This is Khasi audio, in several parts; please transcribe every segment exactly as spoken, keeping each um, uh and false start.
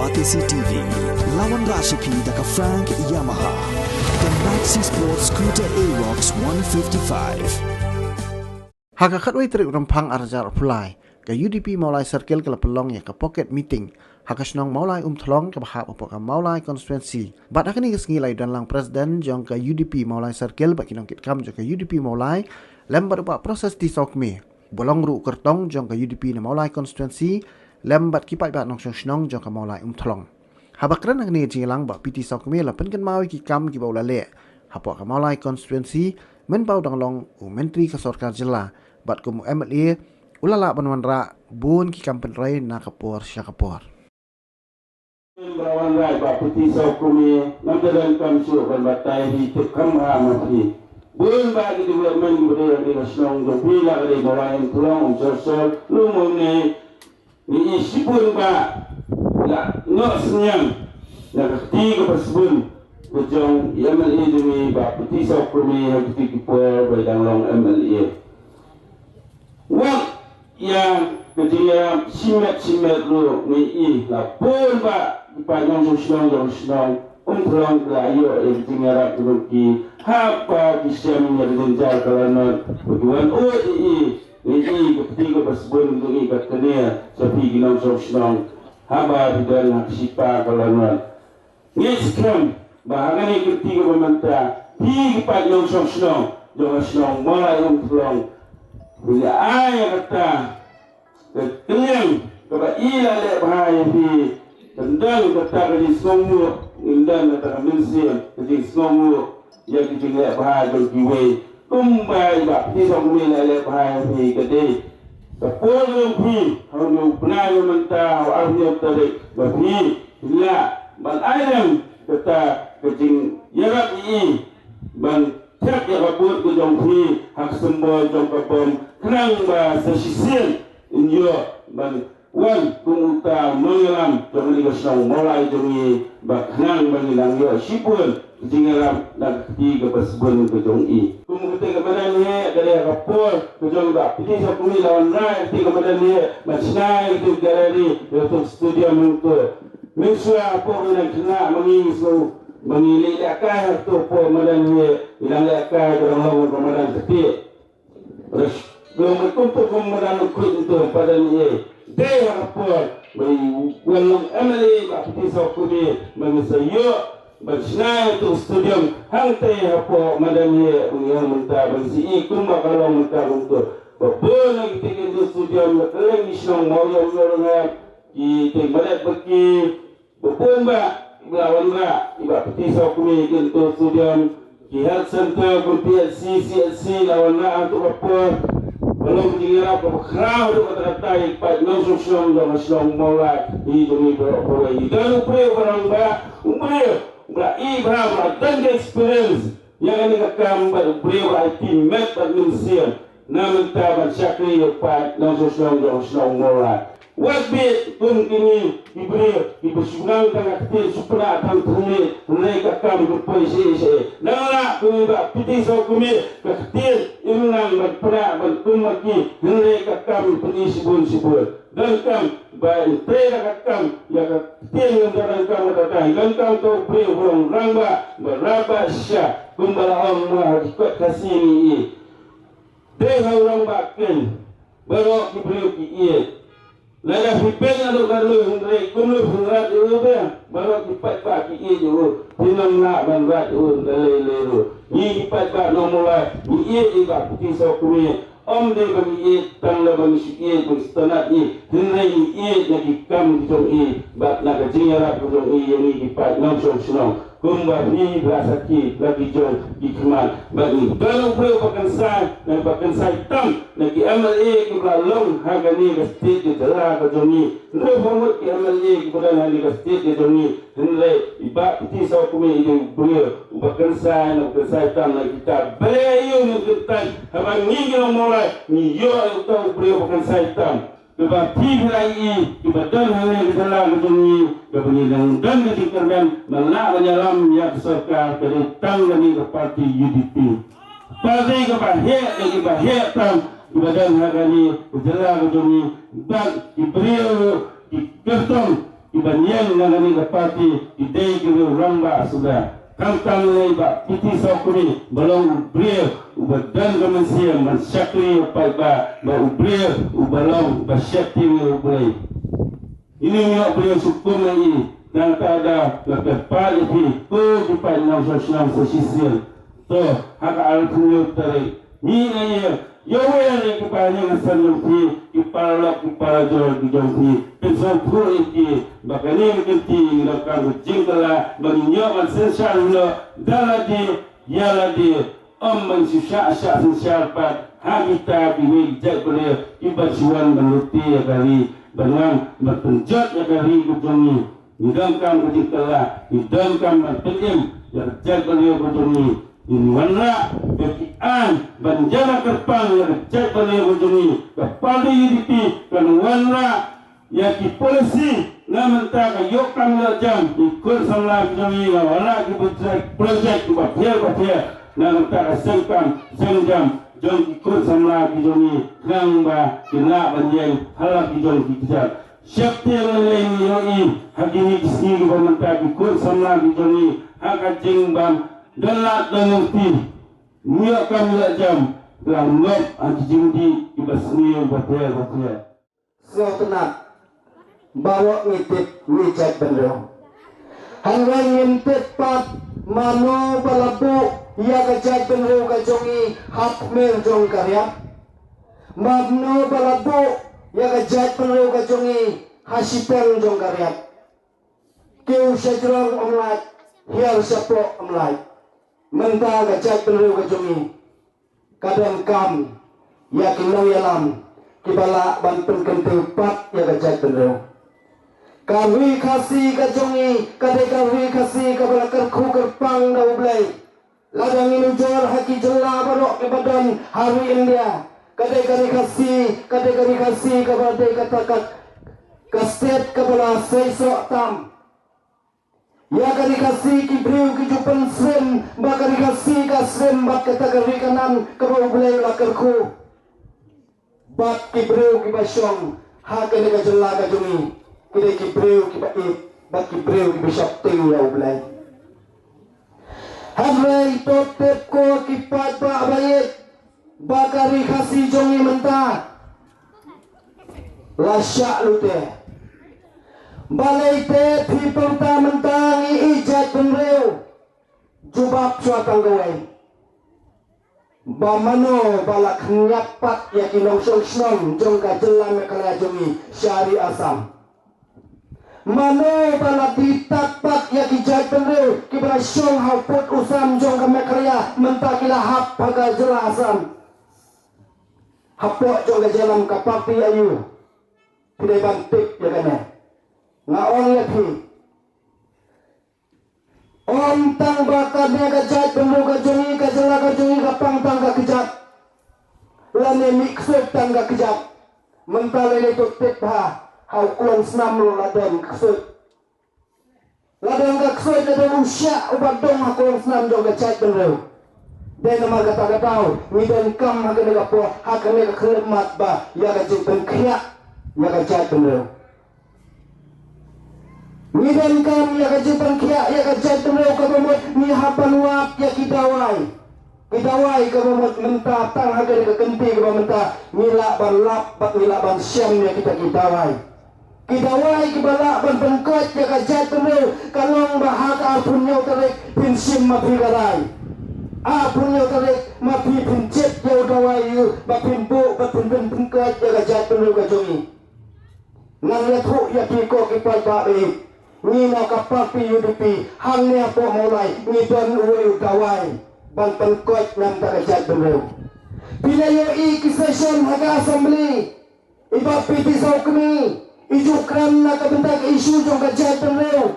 R T C T V, la wanrah sha phi da ka Frank Yamaha, the Maxi Sport Scooter Aerox one fifty-five. Ha ka khatwei tarik Rymphang arhajar arphew lai, ka U D P Mawlai Circle ka la pynlong ïa ka pocket meeting ha ka shnong Mawlai Umthlong kaba hap hapoh ka Mawlai constituency. Bad ha kane ka sngi la ïadonlang president jong ka U D P Mawlai Circle bad ki nongkitkam jong ka U D P Mawlai, lem bad u Bah Proses T Sawkmie, ba long ruh u kyrtong jong ka U D P na Mawlai constituency, lem bad ki paidbah nongshong shnong jong ka Mawlai Umthlong. Haba kren ha kane ka jingïalang, Bah P T Sawkmie la pynkynmaw ïa ki kam kiba u la leh hapoh ka Mawlai constituency mynba u dang long u myntri ka sorkar jylla bad kum u M L A u la lah ban wanrah bun ki kam pynrei na ka por sha ka por. Ba wanrah Bah P T Sawkmie, ngam da donkam shuh ban batai hi, tip kham bha ma phi. Bun bah ki development kiba dei ha kane ka shnong jong phi, la ka dei Mawlai Umthlong, Umsorsor, Lum Umnei, ngi i shibun bah la noh synñiang na ka kti kaba sbun ka jong i M L A jong ngi Bah P T Sawkmie ha kito ki por ba i dang long M L A. Wat ïa ka jingïarap shimet shimet ruh ngi i la bun bah ki paid nongshong shnong jong shnong Umthlong ki la ïoh ïa ka jingïarap jong ki haba ki shem ïa ka jynjar ka lanot ba ki wan ud ïa i. Ngi i ka kti kaba sbun jong i ka kane sha phi ki nongshong shnong haba phi don ha ka shipa ka lanot. Ngi skhem ba ha kane ka kti kaba mynta phi ki paid nongshong shnong jong ka shnong Mawlai Umthlong phi la ai ïa kata ka kylliang kaba i la leh bha ïa phi. Kan don kata ka jingsngewnguh, kan don kata ka mynsiem ka jingsngewnguh ïa ki jingleh bha jong kiwei. Kumba i Bah P T Sawkmie la leh bha ïa phi ka dei ka por jong phi ha une u bnai ba mynta ha u arphew hynñiew tarik ba phi lah ban ai lem kata ka jingïarap ïa i ban thep ïa ka vote ka jong phi ha ka symbol jong ka bom khnang ba sa shisien in ïoh ban wan kum uta u nongïalam jong kane ka shnong Mawlai jong ngi ba khnang ba ngin nang ïoh shibun ka jingïarap na ka kti kaba sbun ka jong i. Kum kata ka madan hi ka dei ka por ka jong Bah P T Sawkmie la wanrah kata ka madan hi ban shna ïa kata ka gallery ïa kata ka stadium hangto. Mynshuwa hapoh ngi nang khynnah ma ngi sngew ba ngi leh lehkai ha kato ka por madan hi, ngi nang lehkai ka dang long ka madan ktieh. Long ba kum to kum madan u khuid nto padan ïa. Dei ha ka por ba i wan long M L A Bah P T Sawkmie ba ngi sa ïoh ban shna ïa uto u stadium hangtei hapoh madan ïa, ba ngi ïoh mynta ban sa i kumba ka long mynta kumto. Ba bun na kitei ki stadium la kylleng ki shnong Mawïong Mawrynghap, kitei Madet Baki, ba bun bah kiba la wanrah i Bah P T Sawkmie, ki Indoor Stadium, ki Health Centre, ki P H C, C H C la wanrah ha kato ka por. Ba long ka jingïarap kaba khraw haduh katta katta ïa ki paid nongshong shnong jong ka shnong Mawlai hi jong ngi baroh kawei. Ngi don u briew ba rangbah, u briew ba la i bha, ba la don ka experience ïa kane ka kam bad u briew ba la aiti met bad mynsiem na mynta ban shakri ïa u paid nongshong shnong jong ka shnong Mawlai. Wat bit kum kine ki briew kiba shu nang tang ka ktien, shu pynah tang thylliej, hynrei ka kam ka poi shai shai. Nang lah kum i Bah P T Sawkmie, ka ktien im nang ban pynah ban kum ma ki, hynrei ka kam i pyni shibun shibun. Donkam ba i trei da ka kam, ïa ka ktien ngam donkam kata ka, donkam ka u briew ba long rangbah ba rabah shisha kumba la ong ma ha ki kot Khasi ngi i. Dei ha u rangbah keiñ baroh ki briew ki ïeit. Lada phi peit naduh ka lui hynrei kumno phin rat ïa u, baroh ki paidbah ki ïeit ïa u. Phin ym lah ban rat ïa u da lei lei ruh. Ngi ki paidbah nong Mawlai ngi ïeit ïa i Bah P T Sawkmie. Ym dei ba ngi ïeit tang lada ba ngi shu ïeit ba ngi sngewtynnat ïa i, hynrei ngi ïeit na ki kam ki jong i bad na ka jingïarap ka jong i ïa ngi ki paid nongshong shnong. Kumba phi la sakhi la ki jong ki khmat. Bad ngi don u briew ba kynsai, na ba kynsai tam na ki M L A kiba la long ha kane ka state ka jylla ka jong ngi. Hynrei ba mut ki M L A kiba don ha kane ka state ka jong ngi. Hynrei i Bah P T Sawkmie i dei u briew uba kynsai, na ba kynsai tam na kita. Balei aïu ngim kyntait haba ngi ki nong Mawlai ngi ïoh ïa uta u briew ba kynsai tam? Kiba phi phi la ïohi kiba don hangne ka jylla ka jong ngi, kaba ngi dang don ka jingkyrmen ban lah ban ïalam ïa ka sorkar, ka dei tang kane ka party U D P. Party kaba heh, ka kiba heh tam kiba don ha kane ka jylla ka jong ngi. Bad ki briew ki kyrtong Kiba ïeng na kane ka party ki dei ki riew rangbah suda. Khamtam lei Bah P T Sawkmie ba long u briew uba don ka mynsiem ban shakri ïa u paidbah, bad u briew uba long uba sheptieng ïa U Blei. Ine u ïoh briew shuh kum ïa i, nangta da nga kyrpad ïa phi ko ki paid nongshong shnong sa shisien. To, ha ka arphew hynñiew tarik, ngi ïa ïa ïa wer ïa ki ba ïa nga san jong phi, ki paralok ki parajor ki jong phi. Pynsngewthuh ïa ki ba kane ka kynti ngi donkam ka jingkylla ba ngin ïoh ban synshar hynñiew da lade ïa lade. Ym ban shu shah shah synshar pat ha kita kiwei ki jaitbynriew kiba shu wan ban lute ïa ka ri, ban wan ban pynjot ïa ka ri ka jong ngi. Ngi donkam ka jingkylla, ngi donkam ban pynim ïa ka jaitbynriew ka jong ngi. Ngin wanrah ïa ki aiñ ban ïaleh kyrpang ïa ka jaitbynriew ka jong ngi. Ka party U D P kan wanrah ïa ki policy na bynta ka ïoh kam ïoh jam ki khun samla ki jong ngi, nga wanrah ki project, project kiba pher ba pher na bynta ka seng kam seng jam jong ki khun samla ki jong ngi, khnang ba kin lah ban ïeng ha la ki jong ki kjat. Sheptieng lei lei ngi ïohi ha kine ki sngi kiba mynta ki khun samla ki jong ngi ha ka jingbym don lad don lynti, ym ïoh kam ïoh jam, ki la ngop ha ki jingdih kiba sniew ba pher ba pher. Sngewtynnat, baroh ngi tip ngi jaitbynriew. Hynrei ngim tip pat mano ba la buh ïa ka jaitbynriew ka jong ngi ha tmier jong ka riat. Mano ba la buh ïa ka jaitbynriew ka jong ngi ha shiteng jong ka riat. Kiew sha jrong ym lait, hiar shapoh ym lait. Mynta ka jaitbynriew ka jong ngi ka donkam ïa ki nongïalam kiba lah ban pynkyntiew pat ïa ka jaitbynriew. Ka ri Khasi ka jong ngi ka dei ka ri Khasi kaba la kyrkhu kyrpang da U Blei. Lada ngi nujor ha ki jylla baroh kiba don ha ri India, ka dei ka ri Khasi, ka dei ka ri Khasi kaba dei kata ka, ka state kaba la seisoh tam. Ïa ka ri Khasi ki briew ki ju pynsyriem ba ka ri Khasi ka syriem bad kata ka ri Kanaan kaba U Blei u la kyrkhu. Bad ki briew kiba shong ha kane ka jylla ka jong ngi ki dei ki briew kiba ïeit bad ki briew kiba sheptieng ïa U Blei. Hynrei to tip ko ki paidbah ba ïeit, ba ka ri Khasi jong ngi mynta la shah lute. Balei te phi pyrta mynta ngi i jaitbynriew? Jubab shuwa tang kawei. Ba mano ba la khñiat pat ïa ki nongshong shnong jong ka jylla Meghalaya jong ngi sha ri Assam? Mano ba la die tad pat ïa ki jaitbynriew kiba la shong ha u pud u sam jong ka Meghalaya mynta ki la hap ha ka jylla Assam? Hapoh jong ka jingïalam ka party aiu? Phi dei ban tip ïa kane. Nga ong ïa phi, ym tang ba kane ka jaitbynriew ka jong ngi, ka jylla ka jong ngi ka pang tang ka kjat, lane mih ksuid tang ka kjat. Mynta lei lei to tip bha, ha u klong snam ruh la don ka ksuid. La don ka ksuid, la don u shiah uba dong ha klong snam jong ka jaitbynriew. Dei namar kata ka daw ngi donkam ha kane ka por, ha kane ka khyllipmat ba ïa ka jingpynkhiah ïa ka jaitbynriew. Ngi donkam ïa ka jingpynkhiah ïa ka jaitbynriew kaba mut ngi hap ban wad ïa ki dawai. Ki dawai kaba mut mynta tang ha kane ka kynti kaba mynta ngi lah ban lap bad ngi lah ban shem ïa kita ki dawai. Ki dawai kiba lah ban pynkoit ïa ka jaitbynriew ka long ba ha ka arphew hynñiew tarik phin shim ma phi ka rai. Arphew hynñiew tarik ma phi phin jied ïa u dawai ïa u ba phin buh bad phin pyn- pynkoit ïa ka jaitbynriew ka jong ngi. Ngan ïathuh ïa phi ko ki paidbah ba ïeit. Ngi na ka party U D P hangne hapoh Mawlai ngi don uwei u dawai ban pynkoit na ka bynta ka jaitbynriew. Phi la ïohi ki session ha ka assembly, i Bah P T Sawkmie i ju kren na ka bynta ka issue jong ka jaitbynriew.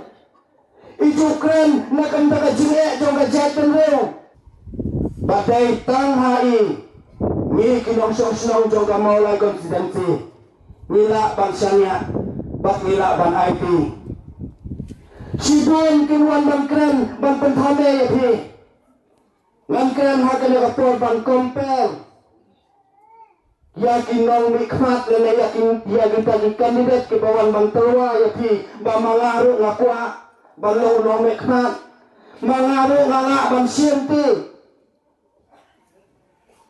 I ju kren na ka bynta ka jingeh jong ka jaitbynriew. Ba dei tang ha i, ngi ki nongshong shnong jong ka Mawlai constituency ngi lah ban shaniah bad ngi lah ban aiti. Shibun kin wan ban kren ban pynthame ïa phi. Ngan kren ha kane ka por ban compare Ïa ki nongmihkhmat lane ïa ki, ïa kita ki candidate kiba wan ban tyrwa ïa phi, ba ma nga ruh nga kwah ban long u nongmihkhmat, ma nga ruh nga lah ban shim te.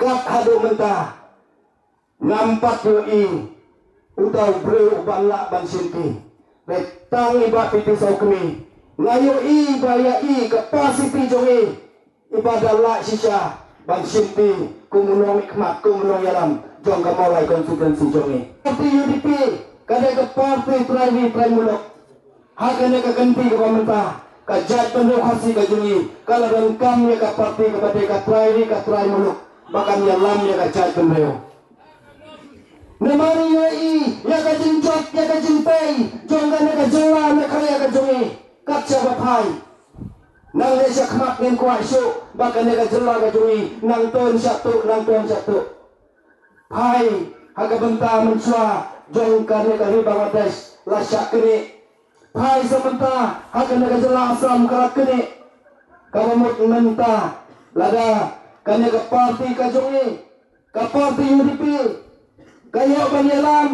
Kat haduh mynta ngam pat ïohi uta u briew uban lah ban shim te. Bad tang i Bah P T Sawkmie nga ïohi ba ïa i, capacity jong i, i ba da lah shisha ban shim te kum u nongmihkhmat, kum u nongïalam jong ka Mawlai constituency jong i. Party U D P ka dei ka party trai ri trai muluk. Ha kane ka kynti kaba mynta, ka jaitbynriew Khasi ka jong i ka la donkam ïa ka party kaba dei ka trai ri ka trai muluk ba kan ïalam ïa ka jaitbynriew. Namar ïa i, ïa ka jingjop, ïa ka jingpei jong kane ka jylla Meghalaya ka jong i, kat shaba phai. Nangne shakhmat ngin kwah shuh ba kane ka jylla ka jong i nang ton shatu, nang ton shatu. Phai ha ka bynta mynshuwa jong kane ka ri Bangladesh la shah knieh. Phai sa mynta ha kane ka jylla Assam ka la knieh. Kaba mut mynta lada kane ka party ka jong i, ka party U D P, ka ïoh ban ïalam,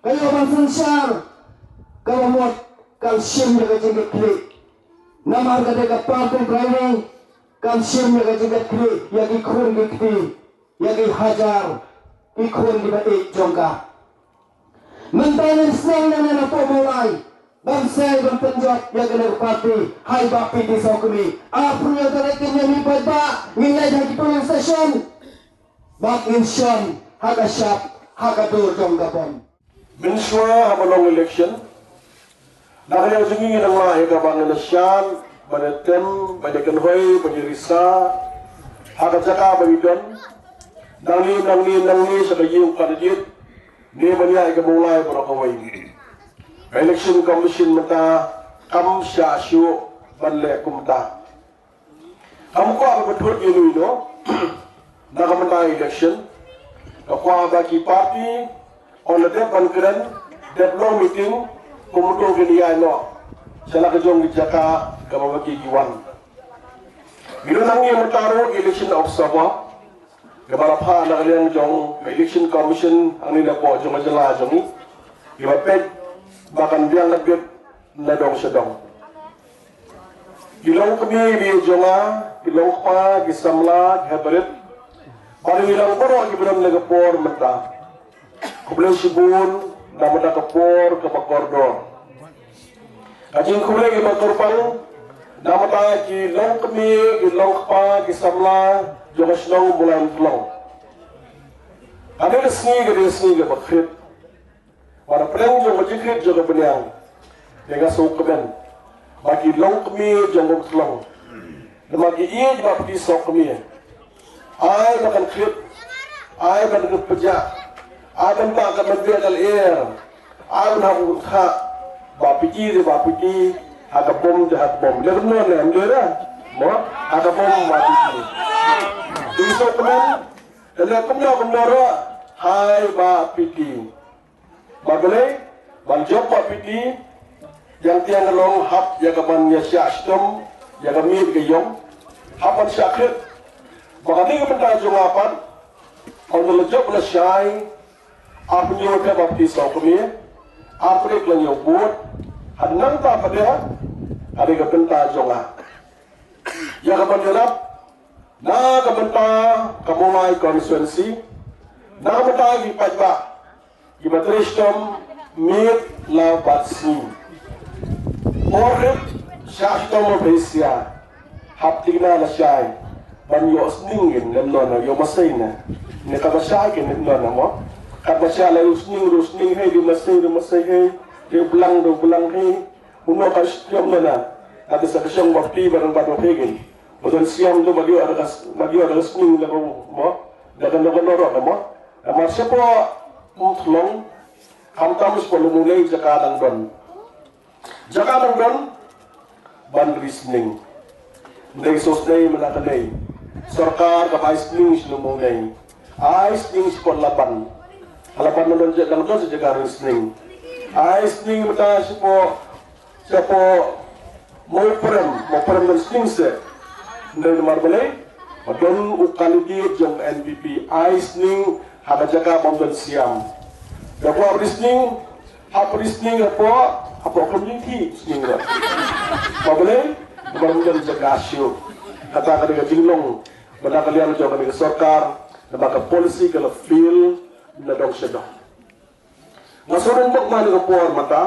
ka ïoh ban synshar, kaba mut kan shim ïa ka jingkitkhlieh. Namar ka dei ka party trai ri, kan shim ïa ka jingkitkhlieh ïa ki khun ki kti, ïa ki hajar ki khun kiba ïeit jong ka. Mynta ngin sdang nangne napoh Mawlai ban sei ban pynjot ïa kane ka party ha i Bah P T Sawkmie. Arphew hynñiew tarik ngin ïa mih paidbah, ngin leit ha ki polling station bad ngin shon ha ka shap, ha ka dur jong ka bom. Mynshuwa haba long election, na ka liang jong ngi ngi dang lah ïa kaba ngin ïa shad, ban ïa tem, ban ïa kynhoi, ban ïa risa ha ka jaka ba ngi don. Nangne, nangne, nangne sha ka ïing u candidate, ne ban ïaid ïa ka Mawlai baroh kawei. Ka Election Commission mynta kam shah shuh ban leh kumta. Kam kwah ba thut ïa uno uno na ka mynta election. Ka kwah ba ki party, ynda dep ban kren, dep long meeting, kumto kin ïaid noh sha la ka jong ki jaka kaba ma ki ki wan. Ngi don hangne mynta ruh election observer, kaba la phah na ka liang jong ka Election Commission hangne napoh jong ka jylla jong ngi, kiba peit ba kan biang ka bit na dong sha dong. Ki longkmie ki jong nga, ki longkpa, ki samla, ki hepbarit, bad ngi long baroh kiba don ha ka por mynta, khublei shibun na ka bynta ka por kaba kordor. Ka jingkhublei kaba kyrpang na ka bynta ki longkmie, ki longkpa, ki samla jong ka shnong Mawlai Umtlong. Kane ka sngi ka dei ka sngi kaba khriat. Bad hapdeng jong ka jingkhriat jong ka bniah, te nga sngewkmen ba ki longkmie jong ka Umtlong, namar ki ïeit ba phi sngewkmen, ai ba kan khriat, ai ba kan pynjah, ai ban ba kan ban biang ka lyer, ai ban hap u kha, ba phi ïeit, ba phi ïeit ha ka bom, te ha ka bom. Leh kumno ne, em leh ra mo, ha ka bom ba phi ïeit. Te sngewkmen, te leh kumno kumno ruh, ai ba phi ïeit. Ba balei? Ban jop ba phi ïeit, ïa kata ka long hap ïa ka ban ïa shah shitom ïa ka miet ka ïong, hap ban shah khriat. Ba kane ka bynta jong nga pat, haba la jop la shai, arphew hynñiew te ba phi sngewkmen, arphew tarik la ñiew vote, ha nangta pat de, kane ka bynta jong nga ïa ka ban ïarap na ka bynta ka Mawlai constituency, na ka bynta ki paidbah kiba trei shitom miet la bad sngi. Por rit shah shitom ba phi ïa hap thikna la shai ban ïoh sning ngin lem non ïoh masai na. Ne kaba shai kin lem non mo. Kaba shai la ïoh sning ruh sning hei, di masai ruh masai hei, di blang ruh blang hei. Uno ka shitom na na, ka sa ka shong ba phi ba rang ba do phi gin. Ba don siam do ba dio ada ka, ba dio ada ka sning da ka mo. Da ka no ka no ro ka mo. Namar shapoh Umtlong, khamtam shapoh Lumullei jaka dang don. Jaka dang don ban ri sning. Dei sosnei mana ka dei. Sorkar ka bai sning sha Lumullei. Ai sning shapoh Laban. Laban dang don, dang don jaka ri sning. Ai sning mata shapoh Shapoh Mawprem, Mawprem don sning seh. Ndai namar balei? Ba don u candidate jong N P P, ai sning Ha ka jaka bym don siam. Da kwah bri sning, hap bri sning hapoh, hapoh khum jingthih sning ruh. Ba balei, ba bym don jaka shuh. Kata ka dei ka jinglong ba na ka liang jong kane ka sorkar, namar ka policy ka la fail na dong sha dong. Nga sngewdon bok ma ha kane ka por mynta.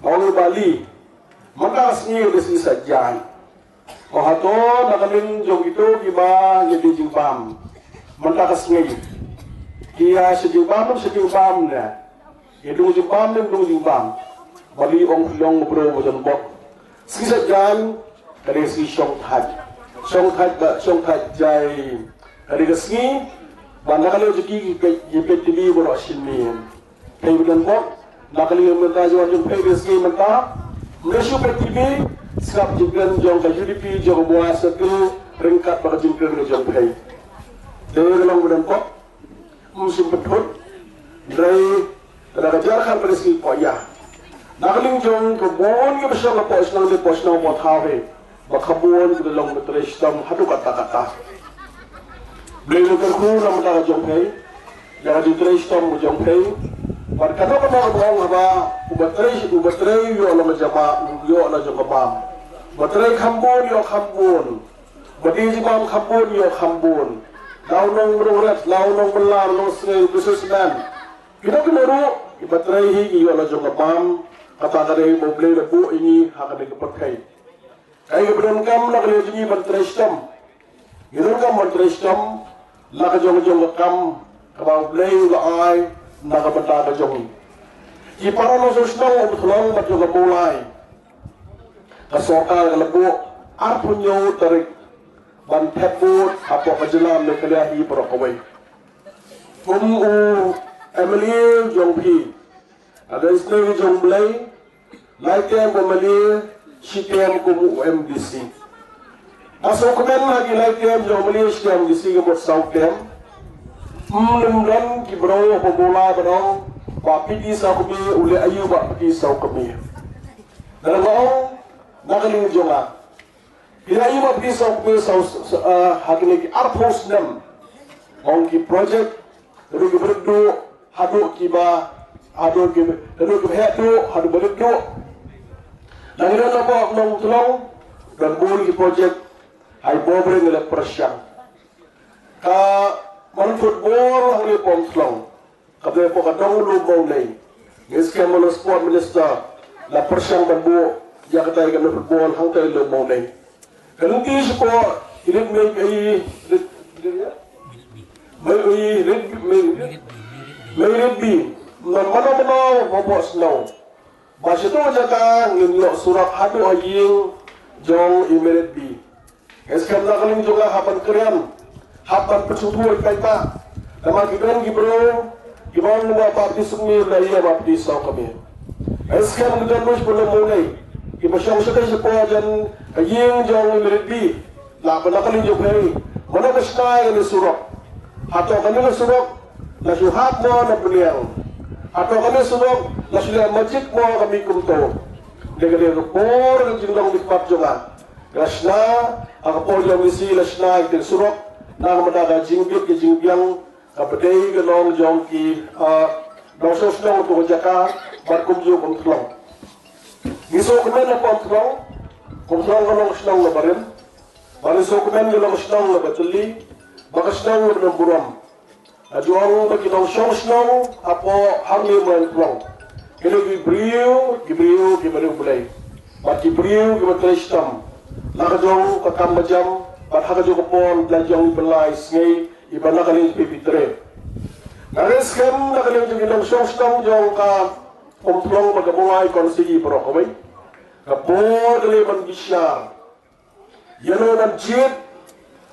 Nga ong ïa phi, mynta ka sngi ka dei sngi Saitjaiñ. Ong hato na ka liang jong kito kiba ïadei jingbam mynta ka sngi, ki ïa sha jingbam ne ym sha jingbam ne, ïa dung jingbam ne ym dung jingbam? Balei ong phi long u briew ba don bok? Sngi Saitjaiñ ka dei sngi shongthait. Shongthait ba shongthait jai. Ka dei ka sngi ba na ka liang jong ki, ki peit, ki peit T V baroh shi miet. Phi ba don bok, na ka liang mynta jong phi ka dei sngi mynta. Ym dei shu peit T V, sngap jingkren jong ka U D P, jong ka Mawlai Circle, ryngkat bad ka jingkren ka jong phi. Dei ka long ba don bok, ym shym pynthut. Hynrei lada ka jar khat ba dei sngi poi ïa, na ka liang jong ka bun kiba shong hapoh shnong, hapoh shnong, hapoh thaw hi, ba kham bun ki la long ba trei shitom haduh katta katta. Blei un kyrkhu na ka bynta ka jong phi, ïa ka jingtrei shitom ka jong phi. Bad kano kano kaba ong haba uba trei, uba trei ïoh la ka jama, ïoh la jong ka bam. Uba trei kham bun, ïoh kham bun. Uba die jingbam kham bun, ïoh kham bun. La u nongmynrung ret, la u nongmynlar, u nongsngew, u businessman. Kino kino ruh, kiba trei hi ki ïoh la jong ka bam. Kata ka dei ba U Blei u la buh ïa ngi ha kane ka pyrthei. Kaei kaba donkam na ka liang jong ngi ban trei shitom? Ngi donkam ban trei shitom la ka jong ka jong ka kam kaba U Blei u la ai na ka bynta ka jong ngi. Ki para nongshong shnong Umthlong bad jong ka Mawlai, ka sorkar ka la buh arphew hynñiew tarik ban thep vote hapoh ka jylla Meghalaya hi baroh kawei. Kum u M L A jong phi, ha ka isnei jong U Blei, lai term kum u M L A, shi term kum u M D C. Nga sngewkmen ha ki lai term jong U M L A, shi term M D C, ka mut saw term. Ym don ki briew hapoh Mawlai ba ong ba phi die saw kmie, u leh aïu ba phi die saw kmie. Nga ong, na ka liang jong nga, phi leh aïu ba phi die saw kmie, saw, saw, ah, ha kine ki arphew snem. Ong ki project, haduh kiba rit duh, haduh kiba, haduh kiba, haduh kiba heh duh, haduh ba rit duh. Na ngi don hapoh Nongthlong, don bun ki project, ha i bor ba ngi la pyrshang. Ka mon football hangne hapoh Umthlong, ka dei hapoh ka dong lum Mawlai. Ngi skhem ba u Sport Minister la pyrshang ban buh ïa kata ka mon football hangta i lum Mawlai. Ka lynti shapoh i rit mei, i rit, mei, i rit mei, mei rit bi. Mano mano hapoh shnong ba sha tu jaka ngin ïoh surok haduh ha ïing jong i mei rit bi. Nga skhem na ka liang jong nga hap ban kren, hap ban pynsngewthuh ïa ki paidbah. Namar ki don ki briew kiba ong ba phi die saw kmie, leh aïu ba phi die saw kmie. Nga skhem ki don ruh ki briew Mawlai kiba shong shatei shapoh jan ka ïing jong i mei rit bi. Lah ba na ka liang jong phi, mano ba shna ïa kane ka surok? Hato kane ka surok la shu hap mo na bniang? Hato kane ka surok la shu leh magic mo, ka mih kumto? Dei ka dei ka por ka jinglong dkhot jong nga. Nga shna ha ka por jong M D C, la shna ïa kane ka surok na ka bynta ka jingbit ka jingbiang kaba dei ka long jong ki, ah, nongshong shnong hapoh ka jaka bad kumjuh Umthlong. Ngi sngewkmen hapoh Umthlong, Umthlong ka long ka shnong kaba rim, bad ngi sngewkmen ka long ka shnong kaba jylliew, bad ka shnong kaba don burom. Nga ju ong ba ki nongshong shnong hapoh hangne ha Umthlong ki dei ki briew, ki briew kiba riewblei bad ki briew kiba trei shitom. La ka jong ka kam ba jam bad ha ka jong ka por, la jong ba lai sngi, iba na ka liang jong phi phi trei. Nga ngeit skhem na ka liang jong ki nongshong shnong jong ka Umthlong bad ka Mawlai constituency baroh kawei, ka por ka la dei ban bishar. Ïa uno uno ban jied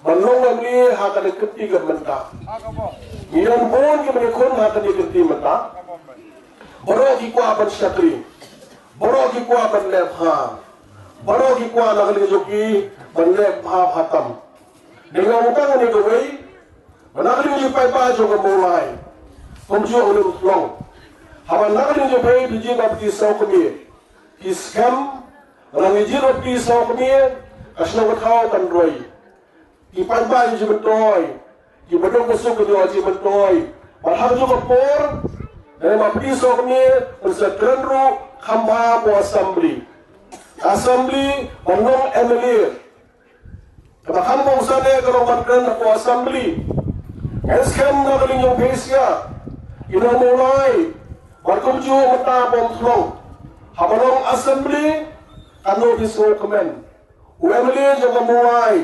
ban long M L A ha kane ka kynti ka mynta. Ngi don bun kiba ïakhun ha kane ka kynti mynta. Baroh ki kwah ban shakri, baroh ki kwah ban leh bha, baroh ki kwah na ka liang jong ki ban leh bha bha tam. Dei nga ong tang kane kawei, ba na ka liang jong ki paidbah jong ka Mawlai, kumjuh u Umthlong, haba na ka liang jong phi phi jied ba phi die saw kmie, phi skhem, lada ngi jied ba phi die saw kmie, ka shnong ka thaw kan roi. Ki paidbah ïoh jingmyntoi, kiba duk ba suk ïoh jingmyntoi, Bad ha kajuh ka por, lane ba phi sngewkmen, phin sa kren ruh kham bha hapoh Assembly. Assembly, ban long M L A. Kaba kham kongsan eh ka long ban kren hapoh Assembly. Ngan skhem na ka liang jong phi sha ki nong Mawlai, bad kumjuh mynta hapoh Umthlong, haba long Assembly, katno phi sngewkmen. U M L A jong ka Mawlai,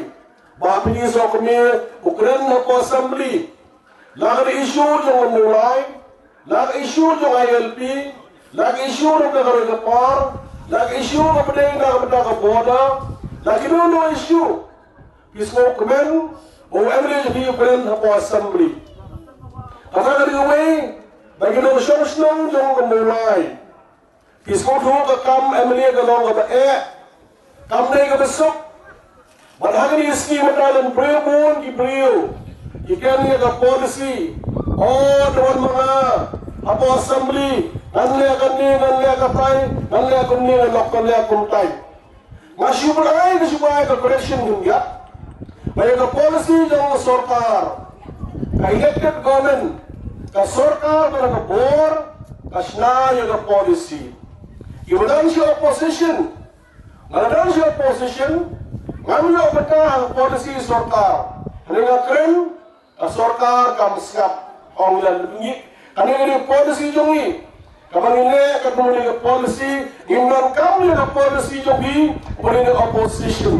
ba phi sngewkmen u kren hapoh Assembly. La ka issue jong u Mawlai, la ka issue jong I L P, la ka issue jong ka ri ka par, la ka issue ka pdeng na ka bynta ka border, la ki no no issue. Phi sngewkmen, u M L A jong phi u kren hapoh Assembly. Kata ka dei kawei, ba ki nongshong shnong jong ka Mawlai. Phi sngewthuh ka kam M L A ka long kaba eh, kam dei kaba suk. Bad ha kine ki sngi mynta don briew bun ki briew ki kren ïa ka policy. Oh, don ma nga hapoh Assembly, ngan leh kane, ngan leh katai, ngan leh kumne, ngan leh kumtai. Nga shu pynai, nga shu pynai ka correction khyndiat. Ba ïa ka policy jong ka sorkar, ka elected government, ka sorkar bad ka bor, ka shna ïa ka policy. Ïa ba don sha opposition, nga don sha opposition, ngam ïoh bynta ha ka policy sorkar. Hynrei nga kren, ka sorkar kam sngap, ong ïa ngi. Kane ka dei policy jong ngi. Kaba ngi leh katkum kane ka policy, ngim donkam ïa ka policy jong phi, phi dei opposition.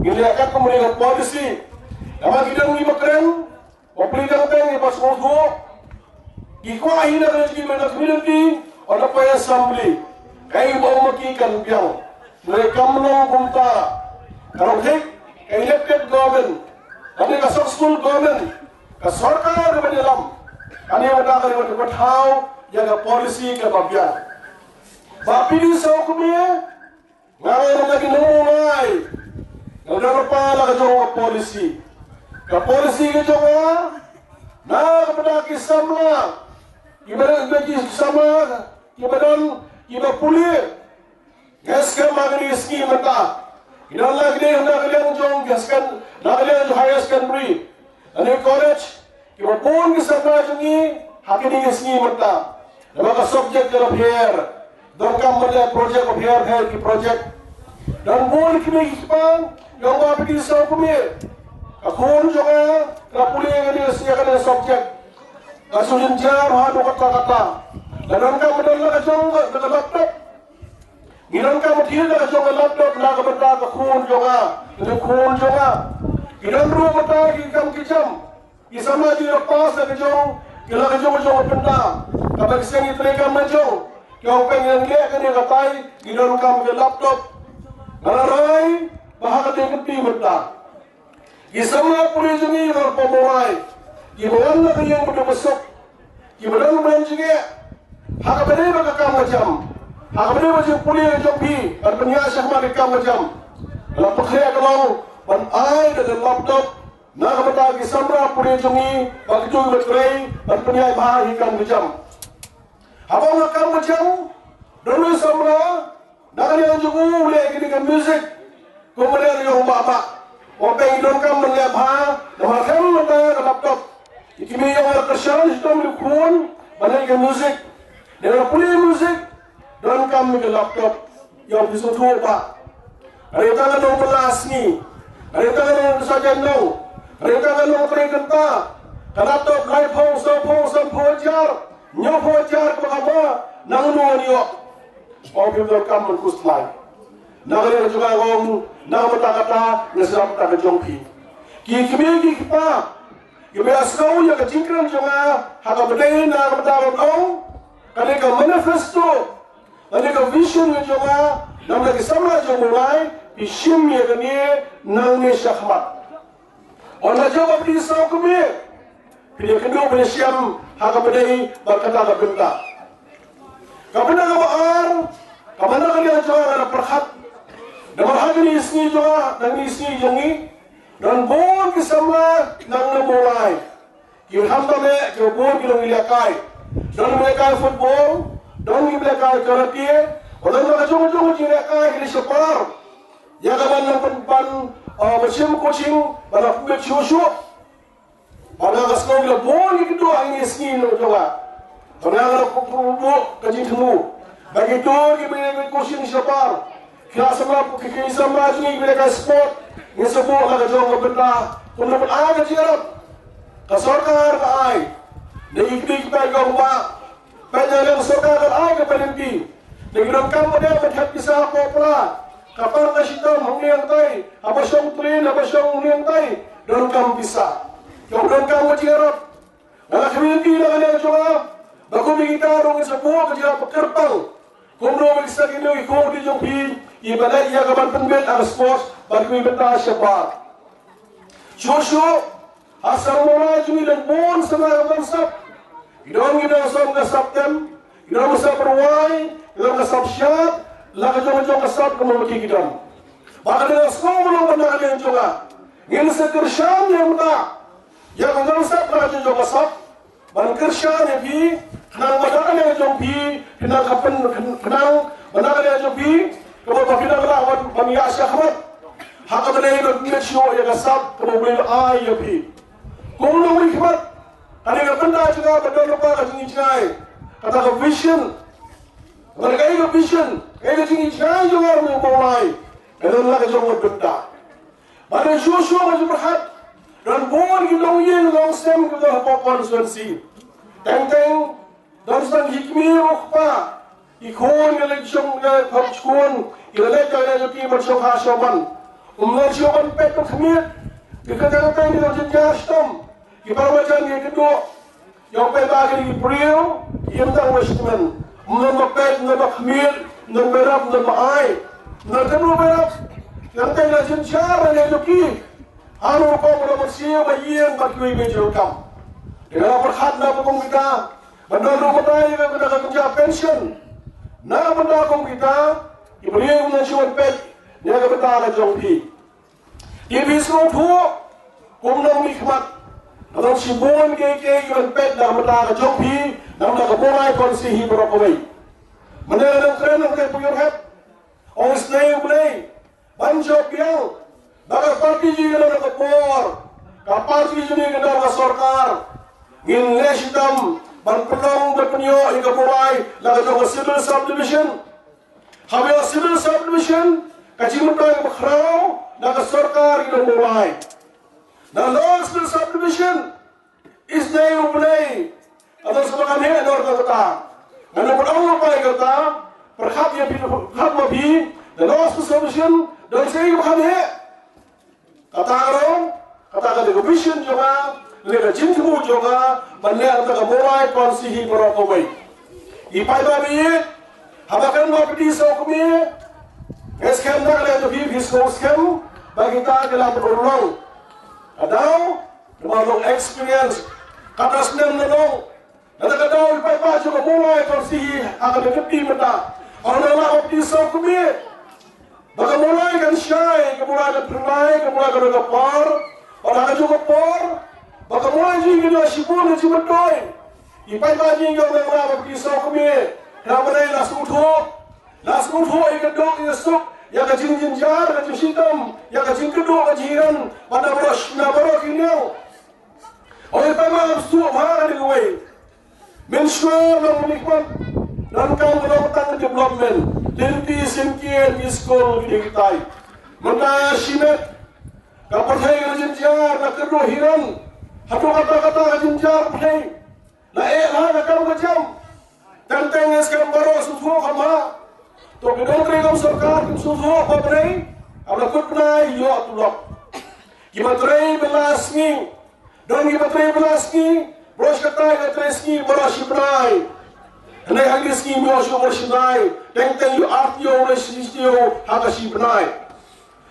Ngi leh katkum kane ka policy. Kaba ki don ngi ba kren, ba phi dang teng ngi ba sngewthuh. Ki kwah hi na ka jingim na community, on the Assembly. Kaei ba ong ma ki kan biang. Hynrei kam long kumta. Ka long thik, ka elected government, kane ka successful government, ka sorkar kaba ïalam, kane mynta ka dei kaba thaw ïa ka policy kaba biang. Ba phi sngewkmen, nga ong na ki nongmawlai, nga don lypa la ka jong ka policy. Ka policy ka jong nga na ka bynta ki samla, kiba don, ki samla kiba don, kiba pule. Nga skhem ha kine ki sngi mynta, ki don la ki dei na ka liang jong ki second-, na ka liang jong higher secondary lane college, kiba bun ki samla jong ngi ha kine ki sngi mynta. Namar ka subject ka la pher, donkam ban leh project, ka pher pher ki project. Don bun ki mei ki kpa, ïa ba phi sngewkmen, ka khun jong nga ka la pule kane ka, ïa kane ka subject. Ka shu jynjar haduh katta katta. Lada donkam ban don la ka jong ka, ka laptop, ngi donkam ban thied la ka jong ka laptop na ka bynta ka khun jong nga, ka khun jong nga. Ki don ruh mynta ki kam ki jam, ki samla ki la pass la ka jong, ki la ka jong ka jong ka bynta. Kaba ki seng ki treikam la jong, ki ong phi ngan leh kane katai, ngi donkam ka laptop. Nga la rai ba ha kata ka dei mynta ki samla pule jong ngi hapoh Mawlai, kiba wan na ka ïing ba duk ba suk, kiba don ban jingeh ha kaba dei bad ka kam ka jam, ha kaba dei bad jingpule jong phi, ban pynïaid shakhmat ka kam ka jam. Ka la pynkhreh ka long ban ai da ka laptop na ka bynta ki samla pule jong ngi, ba ki duk ba trei, ban pynïaid bha ïa ki kam ki jam. Haba nga kam ka jam, don u samla na ka liang jong u u leh kine ka music, kumba leh ïong Bah Bah. Ong phi donkam ban leh bha, namar khlem mynta ka laptop. Ki mei ïong nga kyrshan shitom ki khun ban leh ka music. Lada pule music, donkam ka laptop. Ïong phi sngewthuh ba hynrei tang ka nongbylla sngi, hynrei tang ka nongsajan nong, hynrei tang ka nongtrei kynta, ka laptop laiphew, sawphew, sanphew hajar, hynñiewphew hajar, kaba kaba, nangno ngan ïoh? Ong phi donkam ban khuslai. Na ka liang jong nga ong, na ka bynta kata nga sngap kata ka jong phi. Ki kmie ki kpa, kiba ïa sngew ïa ka jingkren jong nga ha kaba dei na ka bynta ban ong, kane ka manifesto, kane ka vision ka jong nga, namar ki samla jong u Mawlai, phi shim ïa kane nangne shakhmat. Ynda jong ba phi sngewkmen, phin ïa kynduh ban ïashem ha kaba dei bad kata ka bynta. Ka bynta kaba ar, kaba na ka liang jong nga nga la pyrkhat, namar ha kine ki sngi jong nga, ha kine ki sngi jong ngi, don bun ki samla na ka Mawlai. Ki khamtam eh, ki bun ki long ki lehkai. Don ki lehkai football, don ki lehkai karate, don ki jong jong ki lehkai ki leh shapar. Ïa ka ban long pyn-, ban, uh, ban shim coaching, ban ïa pynbeit shuh shuh. Ba nga ka sngew la bun ki kynduh ha kine ki sngi jong nga. Ba nga la buh ka jingthmu ba ki dur kiba ïa ka coaching shabar, ki la samla, ki ki samla jong ngi kiba ïa ka sport, ngin sa buh la ka jong ka bynta. Kumno ban ai ka jingïarap? Ka sorkar ka ai. Da ki kti ki peit ka kumba peit na ka sorkar ka ai ka penalty. Da ki donkam ba dei ban thep pisa hapoh pla, ka par ka shitom hangne hangtai, haba shong train, haba shong hangne hangtai, donkam pisa. Ki donkam ka jingïarap. Nga la khmih ïa phi na ka liang jong nga ba kum kita ruh ngin sa buh ka jingïarap kyrpang. Kumno ba ki sa, kino ki khun ki jong phi kiba leh ïa ka ban pynbeit ha ka sports bad ki bynta shabar. Shuh shuh ha Sar Mawlai jong ngi don bun sa na ka ban sap. Ki don ki nongsan ka sap tem, ki don ka sap rwai, ki don ka sap shad, la ka jong ka jong ka sap kumno ki ki don. Ba ka dei ka sngewbha long ba na ka liang jong nga ngin sa kyrshan ïa mynta ïa ka nongsan ka jong ka sap. Ban kyrshan ïa phi khnang ba na ka liang jong phi, khnang ka pyn, khnang ba na ka liang jong phi, kaba ba phi dang lah ban, ban ïa shakhmat ha kaba dei ban pynbeit shuh ïa ka sap kaba U Blei u la ai ïa phi. Kum u nongmihkhmat, ka dei ka bynta jong nga ba don lypa ka jingjngai, kata ka vision. Bad kaei ka vision, kaei ka jingjngai jong nga ruh ba u lai, ka don la ka jong ka bynta. Bad shuh shuh nga ju pyrkhat, don bun ki longïing longsem ki don hapoh constituency. Teng teng don sa ki kmie u kpa, ki khun ki la shong, ki la hap shkul, ki la leit ka la ki ban shong ha shong man. Um leit shuh ban peit ban khmih, ki kynja teng ki la jynjar shitom, ki para marjan ki kynduh. Ïa u paidbah ki dei ki briew, ym tang West Jaintia. Ym don ba peit, ym don ba khmih, ym don ba rap, ym don ba ai. Ym don kano ba rap. Ïa tang la jynjar ïa ki. Ha rukom ba mynsiem ba ïeng bad kiwei kiwei jong ka kam. Te nga la pyrkhat na ka kum kita, ban don ruh mynta ïa ka bynta ka kynja pension. Na ka bynta kum kita, ki briew ym don shuh ban peit ïa ka bynta ka jong phi. Te phi sngewthuh, kum u nongmihkhmat, nga don shibun kiei kiei kiban peit na ka bynta ka jong phi, na ka bynta ka Mawlai constituency hi baroh kawei. Mynne nga dang kren, nga kren pynïoh hep. Ong isynei U Blei ban jop biang ba ka party jong ngi ka don ha ka por, ka party jong ngi ka don ha ka sorkar. Ngin leh shitom ban pynlong ban pynïoh ïa ka Mawlai la ka jong ka civil subdivision. Haba ïa civil subdivision, ka jingmyntoi kaba khraw na ka sorkar ki long Mawlai. Na long civil subdivision, isynei U Blei, ka don sa ba kham heh na kata. Ngan ym pynlong lypa ïa kata, pyrkhat ïa phi, pyrkhat ma phi, na long civil subdivision, don sa ba kham heh. Kata ka long, kata ka dei ka vision jong nga, lane ka jingthmu jong nga, ban leh kata ka Mawlai constituency hi baroh kawei. I paidbah ba ïeit, haba kren ba phi dei sawkmie, nga skhem ba ka dei ka phi, phi sngewskhem ba kita ki la pynurlong. Ka daw, namar long experience, kata snem na long, na kata ka daw i paidbah jong ka Mawlai constituency ha kata ka phi mynta. Ong na la ba phi sawkmie. Ba ka Mawlai kan shai, ka Mawlai kan pynlai, ka Mawlai kan don ka por. Bad ha kajuh ka por, ba ka Mawlai jong ngi kan ïoh shibun ka jingmyntoi. I paidbah jong ngi ki ong ba ki sawkmie. Hynrei mynta la sngewthuh, la sngewthuh ïa ka duk ïa ka suk, ïa ka jingjynjar, ka jingshitom, ïa ka jingkyrduh, ka jinghiran, bad na baroh, na baroh ki liang. Ong i paidbah, suk bha kane kawei. Mynshuwa nongmihkhmat, donkam ka long tang development. Lynti syngkien, ki skul, ki dei kitai. Mynta shimet, ka pyrthei ka la jynjar, la kyrduh hiran. Hato kata kata ka jynjar pyrthei, la eh bha ka kam ka jam? Teng teng ngi skhem baroh sngewthuh kham bha. To ki nongtrei kam sorkar kim sngewthuh ba pyrthei, haba la kut bnai ïoh tulop. Kiba trei ba la sngi, don kiba trei ba la sngi, baroh shi katta ka trei sngi baroh shi bnai. Hynrei ha kine sngi ym ïoh shuh baroh shi bnai. Teng teng ïoh ar taïew, lai shi taïew ha ka shi bnai.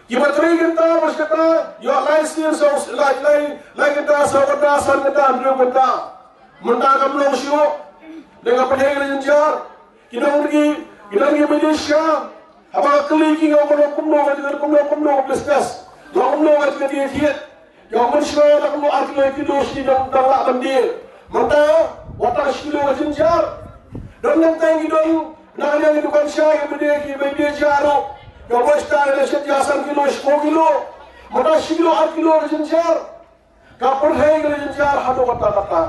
Kiba trei kynta baroh shi katta ïoh lai sien, saw, lai, lai, lai kynta, saw kynta, san kynta, hynriew kynta. Mynta kam long shuh. Dei ka pyrthei ka la jynjar. Ki nong ki, ki nong ki Malaysia, haba nga kylli ki, nga ong kumno, kumno, kumno, kumno business, nga ong kumno ka jingïadie thied. Nga ong mynshuwa da kumno ar kilo, kilo shi dang, dang lah ban die. Mynta wat tang shi kilo ka jynjar. Don nangta ngi don na ka liang ki dukan shai, kiba die, kiba die jar ruh, nga ong ba shi tang da shet ïa san kilo, shiphew kilo. Mynta shi kilo, ar kilo ka jynjar. Ka pyrthei ka la jynjar haduh katta katta.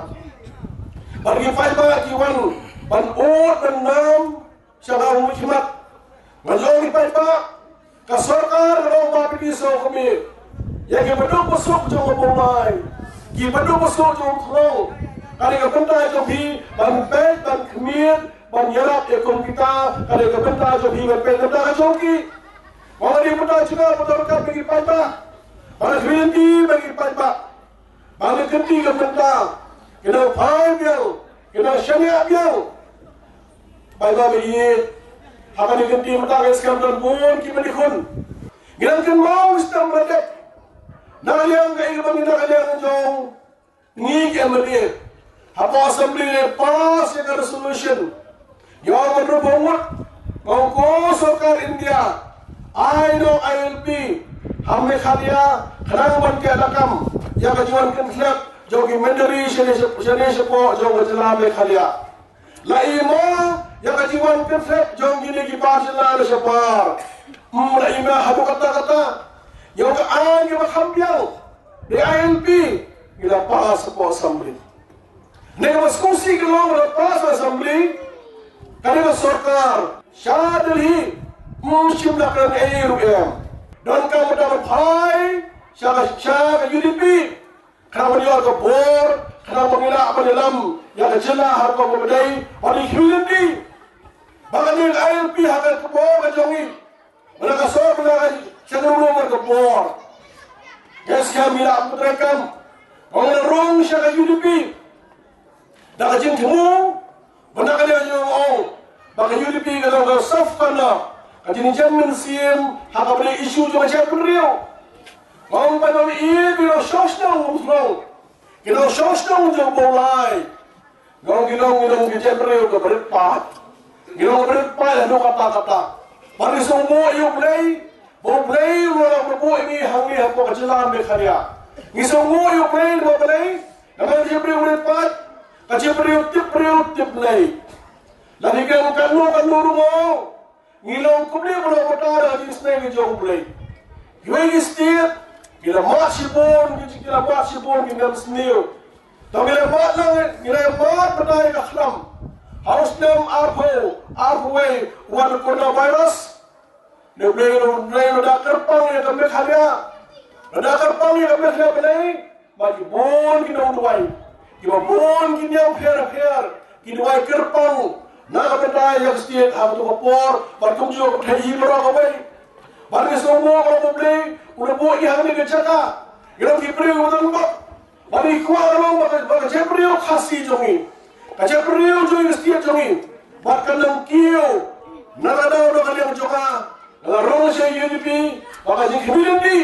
Bad ki paidbah ki wan ban ud ban nam sha ka ummat. Ngan ong ki paidbah, ka sorkar ka long ba phi sngewkhmih ïa ki baduk basuk jong ka Mawlai, ki baduk basuk jong ka Thnong. Ka dei ka bynta jong phi ban peit ban khmih ban ïarap ïa kum kita. Ka dei ka bynta jong phi ban peit ka bynta ka jong ki. Ka dei ka bynta jong nga ba donkam bad ki paidbah, ban khmih bad ki paidbah. Ba ngi kynti ka bynta, ki nang phai biang, ki nang shaniah biang. Bai ba ïeit, ha kane ka kynti mynta ka skhem don bun ki ba dei khun. Ngi nang kynmaw stem ba dep. Na ka liang ka ïa ba ngi na ka liang jong ngi ki M L A. Hapoh Assembly ne pass ïa ka resolution. Ïa ka ruh ba ngut, ba ko sorkar India ai noh I L P ha Meghalaya khnang ban kiew lakam ïa ka jingwan kynthep jong ki mynder shane shane shapoh jong ka jylla Meghalaya. La i mo ïa ka jingwan kynthep jong kine ki bar jylla na shabar. Hmm, la i mo haduh katta katta. Ïa ka aiñ kaba kham biang, the I L P, ngi la pass hapoh Assembly. Ne kaba sngewsih ka long ba la pass ha Assembly, ka dei ka sorkar sha Delhi, ym shym la kren ei ruh em. Donkam ba phai sha ka, sha ka U D P. Khnang ban ïoh ka bor, khnang ban ïalam, ban ïalam ïa ka jylla ha ka bor ba dei, ban ïa ka community. Ba ka dei ka I L P ha ka bor ka jong ngi. Ba la ka sor ba la ka sha ka ruh ba ka bor. Ngi skhem ïa la putrai kam. Ba ngi la rung sha ka U D P. Da ka jingthmu ba na ka liang jong ong ba ka U D P ka long ka soft corner, ka jingjem mynsiem ha kaba dei issue jong ka jaitbynriew. Ong ba ngi ïa ki nongshong shnong, ki nongshong shnong jong Mawlai. Ngi ong, ngi ong, ngi ong ki jaitbynriew ka bret pat. Ngi ong ka bret pat haduh katta katta. Ba ngi sngewbha ïa U Blei, ba U Blei u la buh ïa ngi hangne hapoh ka jylla Meghalaya. Ngi sngewbha ïa U Blei, ba U Blei, namar ka jaitbynriew bret pat, ka jaitbynriew tip briew tip Blei. Lada ngi kren katno katno ruh mo, ngi long kumne ba long bynta da ka jingsneng ka jong U Blei. Kiwei ki state ki la mad shibun, ki, ki la mad shibun ki nang sniew. Tang ngi la mad lang, ngi la mad bynta ïa ka khlam. Ha u snem arphew, arphew wei, wan coronavirus. Ne U Blei u, U Blei u da kyrpang ïa ka Meghalaya. U da kyrpang ïa ka Meghalaya, Blei. Ba ki bun ki nongduwai, kiba bun ki niam pher pher, ki duwai kyrpang na ka bynta ïa ka state ha kato ka por, bad kumjuh ka pyrthei hi baroh kawei. Bad ngi sngewbha ba U Blei u la buh ïa ngi ha kane ka jaka. Ngi long ki briew ba don bok. Bad ngi kwah ka long ba ka, ba ka jaitbynriew Khasi jong ngi, ka jaitbynriew jong ngi, ka state jong ngi, bad kan nang kiew na ka daw na ka liang jong nga, la rung sha U D P, ba ka jingkhmih lynti.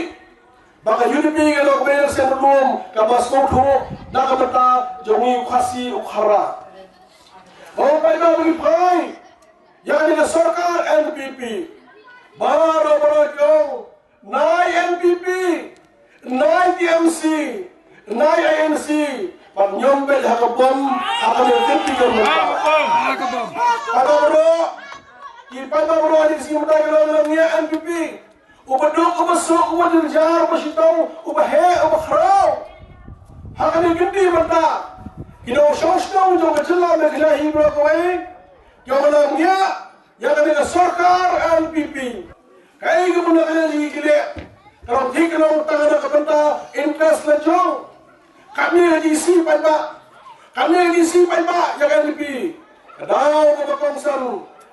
Ba ka U D P ka long ka seng lum kaba sngewthuh na ka bynta jong ngi u Khasi u Khara. Ong paidbah, ba ngi phai ïa kane ka sorkar N P P. Baroh baroh ki ong, nai N P P, nai T M C, nai I N C. Bad ñiom beit ha ka bom ha kane ka kynti ka mynta. Paidbah baroh, ki paidbah baroh ha kane ka sngi mynta ki ong, ngi N P P. Uba duk, uba suk, uba jynjar, uba shitom, uba heh, uba khraw. Ha kane ka kynti mynta, ki nongshong shnong jong ka jylla Meghalaya hi baroh kawei, ki ong, ngi ïa, ïa kane ka sorkar N P P. Kaei kaba na ka liang jong ngi ki leh, ka long thik, ka long tang na ka bynta interest la jong. Katne ka jingisih paidbah, katne ka jingisih paidbah ïa ka N P P. Ka daw kaba kongsan,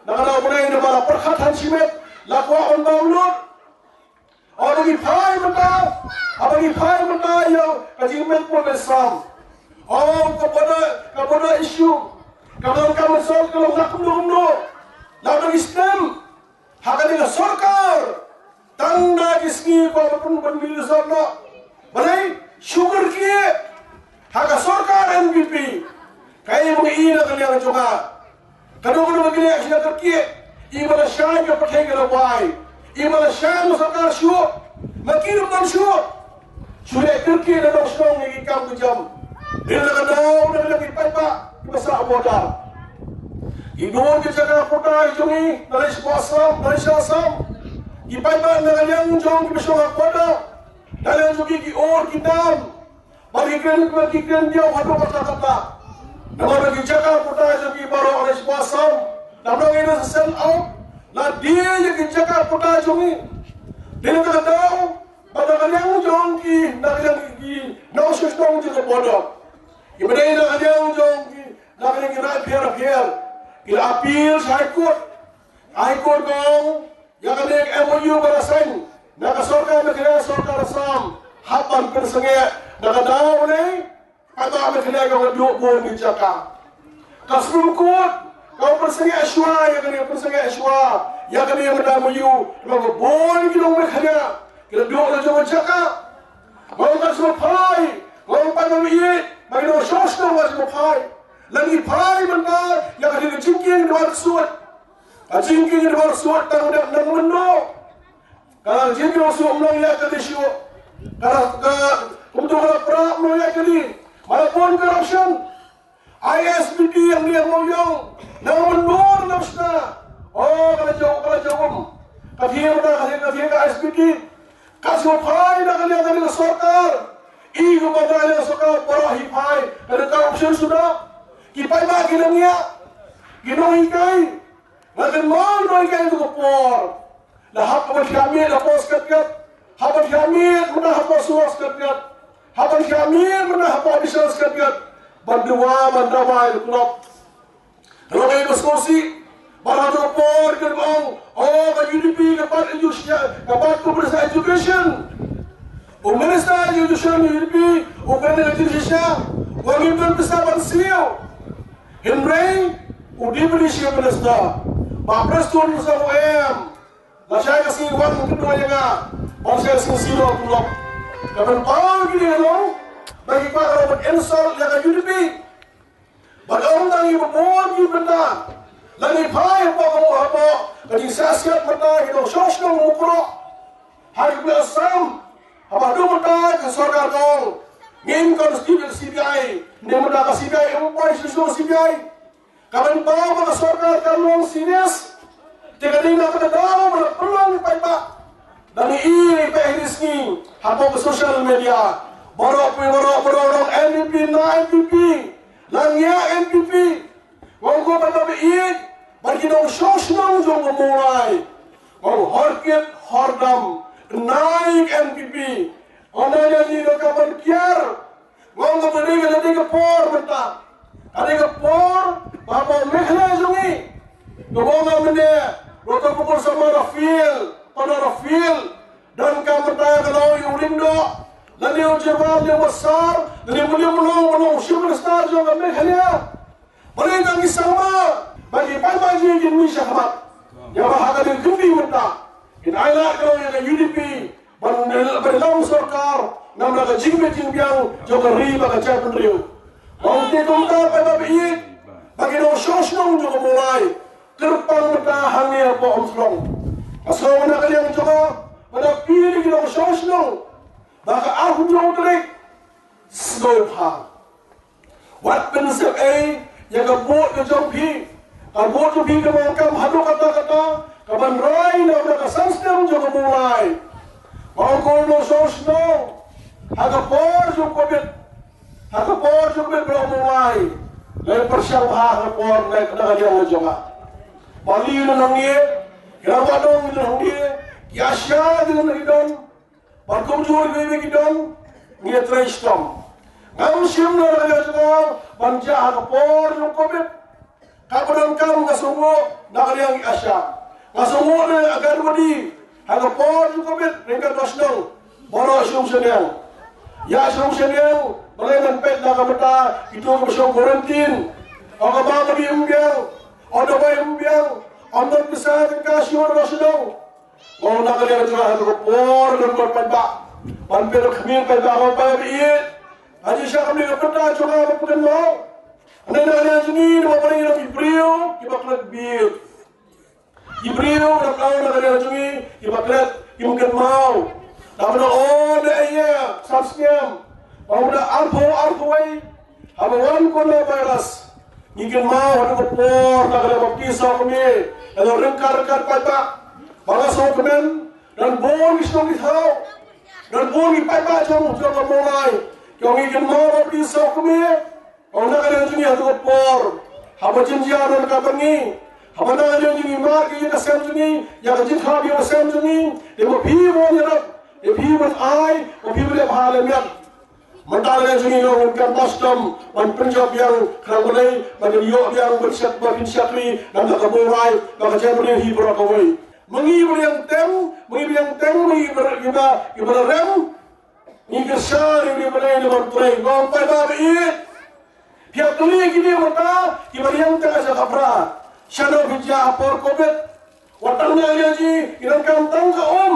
na ka daw ba dei, naba la pyrkhat ha shimet, la kwah ban bam lut. Haba ngi phai mynta, haba ngi phai mynta ïa ka jingmut pun Islam, oh, ka border, ka border issue, ka border, ka mynsiem, ka long la kumno kumno. La ba ngi stem ha kane ka sorkar, tang da ki sngi ba pun ban minister noh. Balei? Shu kyrkieh ha ka sorkar N P P. Kaei ba ngi i na ka liang jong nga, kano kano ba ngi leh shu kyrkieh. I ba la shai ka pyrthei ka la wai, i ba la shai ma sorkar shuh, ma ki ruh ban shuh. Shu leh kyrkieh na nong shnong ïa ki kam ka jam. Dei na ka daw na ka daw ki paidbah kiba sah border, ki don ki jaka pyrthei jong ngi na leit sha Assam, na leit sha Assam. Ki paidbah na ka liang jong kiba shong ha border, na ka liang jong ki, ki ur ki nam. Ba ki kren, ba ki kren diaw haduh katta katta. Namar ki jaka pata jong ki baroh leh shuwa sam. Namar ngi na sel au. La die ïa ki jaka pata jong ngi. Dei na ka daw ba na ka liang jong ki, na ka liang ki nongshong shnong jong ka border, ki ba dei na ka liang jong ki, na ka liang ki raid pher pher, ki la appeal sha High Court. High Court ka ong ïa kane ka M O U ba la sign na ka sorkar Meghalaya, sorkar Assam, hap ban pynsangeh na ka daw ne, ka daw Meghalaya ka duh bun ki jaka. Ka Supreme Court ka pynsangeh shuwa ïa kane, pynsangeh shuwa ïa kane mynta M O U, ba ka bun ki nong Meghalaya ki la duh la jong ka jaka. Ba ka sngewphai, ba ka pynmih, ba ki nongshong shnong ka sngewphai. Lada ngi phai mynta ïa ka jingkieng dwar suit. Ka jingkieng dwar suit tang dep nang mynno. Ka jingkieng suit mynno ïa ka issue. Ka, ka, kumto ka la pra mynno ïa ka di. Mala pun corruption. I S P T ïa ngi ïa mo ïong. Nang mynno na shna. Oh, ka la jong, ka la jong. Ka thie mynta, ka thie, ka thie ka I S P T. Ka shu phai na ka liang ka sorkar. I ka ba na ka liang sorkar, baroh hi phai. Ka da corruption suda. Ki paidbah ki nang ïa. Ki nonghikai. Nga kynmaw nonghikai tu ka por. La hap ka ban thiah miet hapoh Secretariat. Hap ban thiah miet mynta hapoh Sua Secretariat. Hap ban thiah miet mynta hapoh Additional Secretariat. Ban duwa, ban duwa ïa ka club. Ka long ïa ka sngewsih. Ba ha tu ka por ka ong, oh, ka U D P ka bat edu-, ka bat ka Minister Education. U Minister Education U D P u kren ïa ka jingshisha. Wan ngim don pisa ban siew. Hynrei u Deputy Chief Minister, Bah Prestone Tynsong u em. La shai ka sngi wan kynduh ïa nga. Wan shai ka sngi siew tulop. Ka ban paw kine ka long ba ki kwah ka long ban insult ïa ka U D P. Bad ym tang ïa ba bun ki bynta. Lada ngi phai hapoh ka, hapoh ka jingsiasat mynta ki nongshong shnong Mukroh, ha ka Assam, haba haduh mynta ka sorkar ka ong ngin constitute C B I. Hynrei mynta ka C B I ym poi shuh shuh C B I. Ka ban paw ba ka sorkar kam long serious. Te ka dei na kata daw ba la pynlong ïa paidbah. Dang i i peit hi sngi hapoh ka social media. Baroh phi, baroh, baroh, baroh N P P, na N P P. Lang ïa N P P. Ngong ko ba ba i ba ki nongshong shnong jong ka Mawlai. Ngong hor kit hor dam. Nai N P P. Ngong na ïa ni ka ban kiar. Ngong ka ba dei ka dei ka por mynta. Ka dei ka por ba ba Meghalaya jong ngi. Ka ba nga mynne, Doctor Pukul Sama Rafael, Pada Rafael, don ka mynta ka law ïa u Lyngdoh, lane u Jyrwat, lane u Massar, lane u Mylliem Mylong, u Chief Minister jong ka Meghalaya. Balei nang ki sangma ba ki paidbah jong ngi kin mih shakhmat? Ïa ba ha ka dei ka dei mynta kin ailad ka law ïa ka U D P. Ban, ban long sorkar namar ka jingbit jingbiang jong ka ri bad ka jaitbynriew. Ong te kumta paidbah ba ïeit, ba ki nongshong shnong jong ka Mawlai, kyrpang mynta hangne hapoh Umshlong. Nga sngew na ka liang jong nga, ba da phi ki nongshong shnong, ba ka arphew hynñiew tarik sngewbha. Wat pynsep ei ïa ka vote ka jong phi. Ka vote jong phi ka long kam haduh katta katta ka ban rai na ka san snem jong ka Mawlai. Ba ong ko nongshong shnong, ha ka por jong Covid, ha ka por jong Covid ba ong Mawlai, la pyrshang bha ha ka por na ka liang jong nga. Ba li na nang ngi, ki rangbah dong na nang ngi, ki ASHA na nang ngi dong. Ban kumjuh ïa ki don, ngi trei shitom. Ngam shim na ka liang jong nga ban jah ha ka por jong Covid. Ka ba donkam nga sngewnguh na ka liang ASHA. Nga sngewnguh na Anganwadi ha ka por jong Covid, ryngkat ka shnong. Baroh shong shaniang. Ïa shong shaniang, balei ngan peit na ka bynta kito kiba shong quarantine. Ong ka ba ka dei ym biang, ong da bai ym biang, ong don pisa ka shnong da shnong. Ngong na ka liang jong nga ha ka por don ka paidbah. Ban pynkhmih paidbah, ngong paidbah ba ïeit. Haji Shah, kam dei ka bynta jong nga ban pynkynmaw. Hynrei na ka liang jong ngi, namar ba ngi long ki briew kiba klet bieit. Ki briew na ka liang jong ngi kiba klet, kim kynmaw. Namar ba ong da ïa, sap sngem. Ba ong da arphew, arphew wei. Haba wan coronavirus, ngi kynmaw haduh ka por na ka liang baptis ha u kmie, ïa ka ryngkat ryngkat paidbah. Ba nga sngewkmen, don bun ki shnong ki thaw, don bun ki paidbah jong, jong ka Mawlai, Ki ong ngi kynmaw ba phi sngewkmen. Ong na ka liang jong ngi ha tu ka por, haba jynjar don ka ban ngi, haba na ka liang jong ngi mar ki ïing ka sem jong ngi, ïa ka jingkhap ïa ka sem jong ngi. Te ma phi mo ïarap, te phi ban ai, ma phi ban leh bha leh miat. Mynta ka liang jong ngi long kan ba sdom ban pynjop biang, khnang balei ba ngin ïoh biang ban shak, ba phin shakri na ka bynta ka Mawlai, ba ka jaitbynriew hi baroh kawei. Ma ngi ba liang teng, ma ngi ba liang teng, ma ngi ba, ngi ba, ngi ba rem. Ngi kyrshan ïa u Blei Blei namar trei ngong paidbah ba ïeit. Phi ïa kylli kine mynta kiba riang tang ha jaka phra. Shano phi jia ha por covid? Wat tang ïa ngi, ngi donkam tang ka um.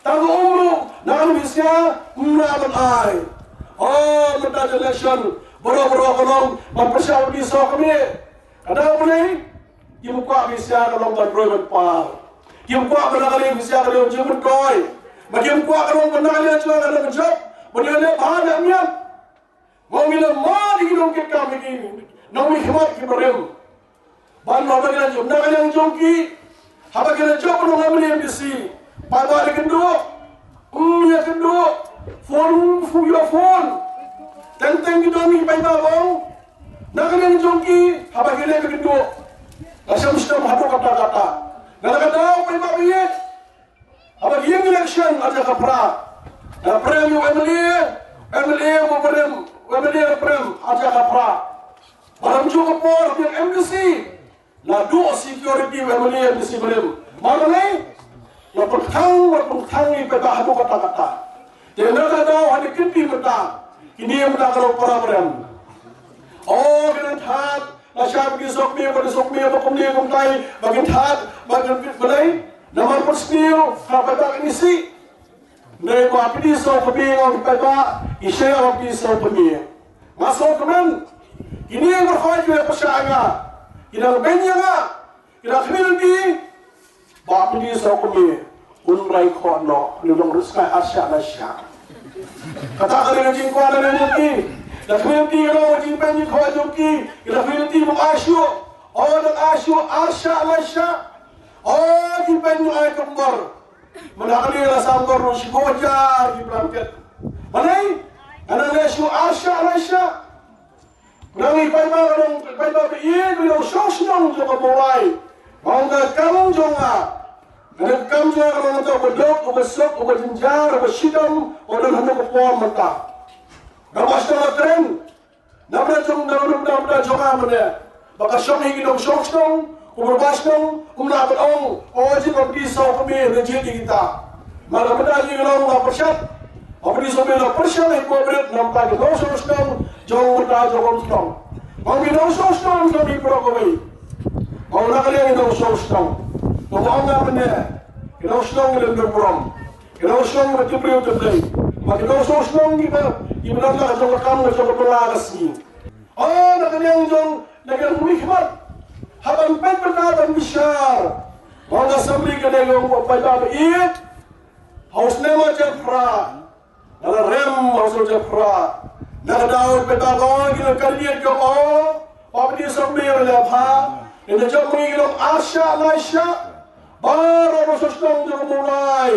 Tang ka um ruh na ka pisa ym lah ban ai. Oh, mynta election baroh baroh ka long ban pyrshah ïa u Blei sha u kmie. Ka dei U Blei. Kim kwah pisa ka long ban roi ban par. Kim kwah ba na ka liang pisa ka long jingmyntoi. Ba kim kwah ka long ba na ka liang jong ka long jop. Ba na ka liang ba na miat. Ngong ila ma di ki long ki kam ki. Nong mi khmat ki barim. Ban ma ba ki la jop na ka liang jong ki. Haba ki la jop nong am liang bisi. Ba ba di kynduh. Hmm, ïa kynduh. Phone, fu ïa phone. Teng teng ki don ki paidbah bang. Na ka liang jong ki, haba ki leh ka kynduh. Nga shem shem haduh katta katta. Nga la ka daw paidbah ba ïeit. Haba ki ïeng election ha jaka phra. Nga prem ïa u M L A, M L A ba prem, u M L A ba prem ha jaka phra. Ba lam jong ka por ki M D C. Naduh security u M L A, M D C barim. Mar balei? La pynkhang, la pynkhang ïa i paidbah haduh katta katta. Te na ka daw ha kine ki mynta, kine mynta ka long para barim. Oh, ki nang thad lashai ba ki sngewkmen, ba ki sngewkmen, ba kumne kumtai, ba ki thad, ba ki balei? Namar pynsniew ha paidbah ki ngi sih. Hynrei ba phi dei sngewkmen ong paidbah, i shai ba phi dei sngewkmen. Nga sngewkmen. Kine ba hoi ki la pyrshah ïa nga, ki la beiñ ïa nga, ki la khmih lynti. Ba phi dei sngewkmen, un rai khoh noh, ngi long riewskai arshah lashah. Kata ka dei ka jingkwah na ka liang jong ki. La khmih lynti ka long ka jingbeiñ jingkwah jong ki. Ki la khmih lynti ba ai shuh. Oh, dang ai shuh arshah lashah. Oh, ki beiñ ai kambor. Mynta ka liang la sam kor ruh shiko hajar ki blanket. Balei? Nga nang leh shuh arshah lashah. Nang i paidbah, nang i paidbah ba ïeit, ba ïeit, shong shnong jong ka Mawlai. Nga ong ka kam jong nga. Nga ong ka kam jong nga ka long uta uba duk, uba suk, uba jynjar, uba shitom, uba don haduh ka por mynta. Nga ba shnong ka kren. Namar jong, namar, namar jong nga mynne. Ba ka shong hi ki nongshong shnong, u rangbah shnong, um lah ban ong, o jin ba phi dei sngewkmen, ne jied ïa kita. Namar ka mynta jong ngi long la pyrshah. Ba phi dei sngewkmen la pyrshah hi ko bret namar ki nongshong shnong, jong mynta jong kum shnong. Ba ki nongshong shnong jong ngi baroh kawei. Ba na ka liang ki nongshong shnong. Ba ong nga mynne, ki nongshong shnong ki don burom. Ki nongshong ba ki briew ki Blei. Ba ki nongshong shnong kiba, kiba don la ka jong ka kam, ka jong ka bylla ka sngi. Oh, na ka liang jong, na ka liang u mihkhmat. Haba peit bynta ban bishar. Ong ka Assembly ka dei ong ba paidbah ba ïeit. Ha u snem ar hajar phra. Nga la rem ha u snem ar hajar phra. Na ka daw paidbah ka ong ki nongkyndiat ka ong. Ba phi dei sngewkmen la pha. Ngi la jop ngi ki long arshah laishah. Baroh ba sngewsih jong u Mawlai.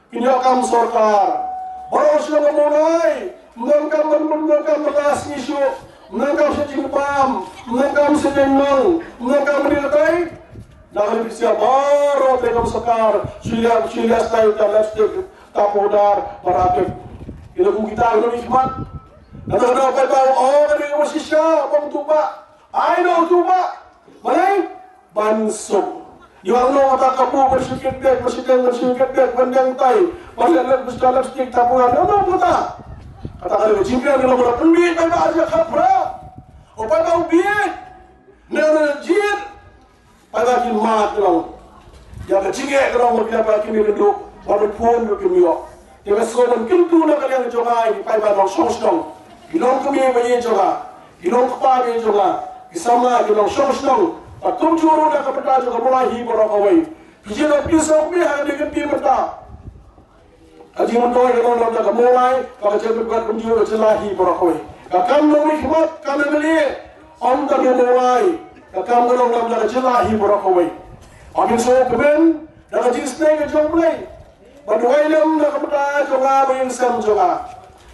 Kin ïoh kam sorkar. Baroh shnong ka Mawlai. Ym donkam, ym donkam ba la sngi shuh. Ym donkam sha jingbam. Ym donkam sha jingnong. Ym donkam ri katai. Na ka liang pisa baroh te kam sorkar. Shu ïa, shu ïa stai ta lipstick, ta powder, para kek. Ïa la kum kita ka long i khmat. Na ka daw paidbah, oh, ka dei ka shisha, bang tu ba. Ai no tu ba. Balei? Ban suk. Ïa ngi long kata ka bu ban shu kit bek, ban shu deng, ban shu kit bek, ban deng tai. Ban leh leh, ban shu leh stik, ta pura, ïa ngi long kata. Kata ka dei ka jingkren, ïa ngi long kata pynbieit, paidbah arja khapra. O paidbah u bieit. Ne ne jied. Paidbah ki mad ka long. Ïa ka jingeh ka long, ba ki paidbah ki mih kynduh, ba ban phone ruh kim ïoh. Te nga sngewbha ban kyntu na ka liang jong nga ïa ki paidbah nongshong shnong. Ki nongkmie ba ïeit jong nga. Ki nongkpa ba ïeit jong nga. Ki samla ki nongshong shnong. Bad kumjuh ruh na ka bynta jong ka Mawlai hi baroh kawei. Ki jin ong phi sngewkmen ha kane ka kynti mynta. Ka jingmyntoi ka long na ka bynta ka Mawlai, bad ka jingmyntoi kumjuh ka jylla hi baroh kawei. Ka kam nongmihkhmat, kam M L A, ym tang ka Mawlai. Ka kam ka long na ka bynta ka jylla hi baroh kawei. Ba ngin sngewkmen da ka jingsneng ka jong U Blei. Ba duwai lem na ka bynta jong nga bad ïing sem jong nga.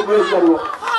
khublei shibun.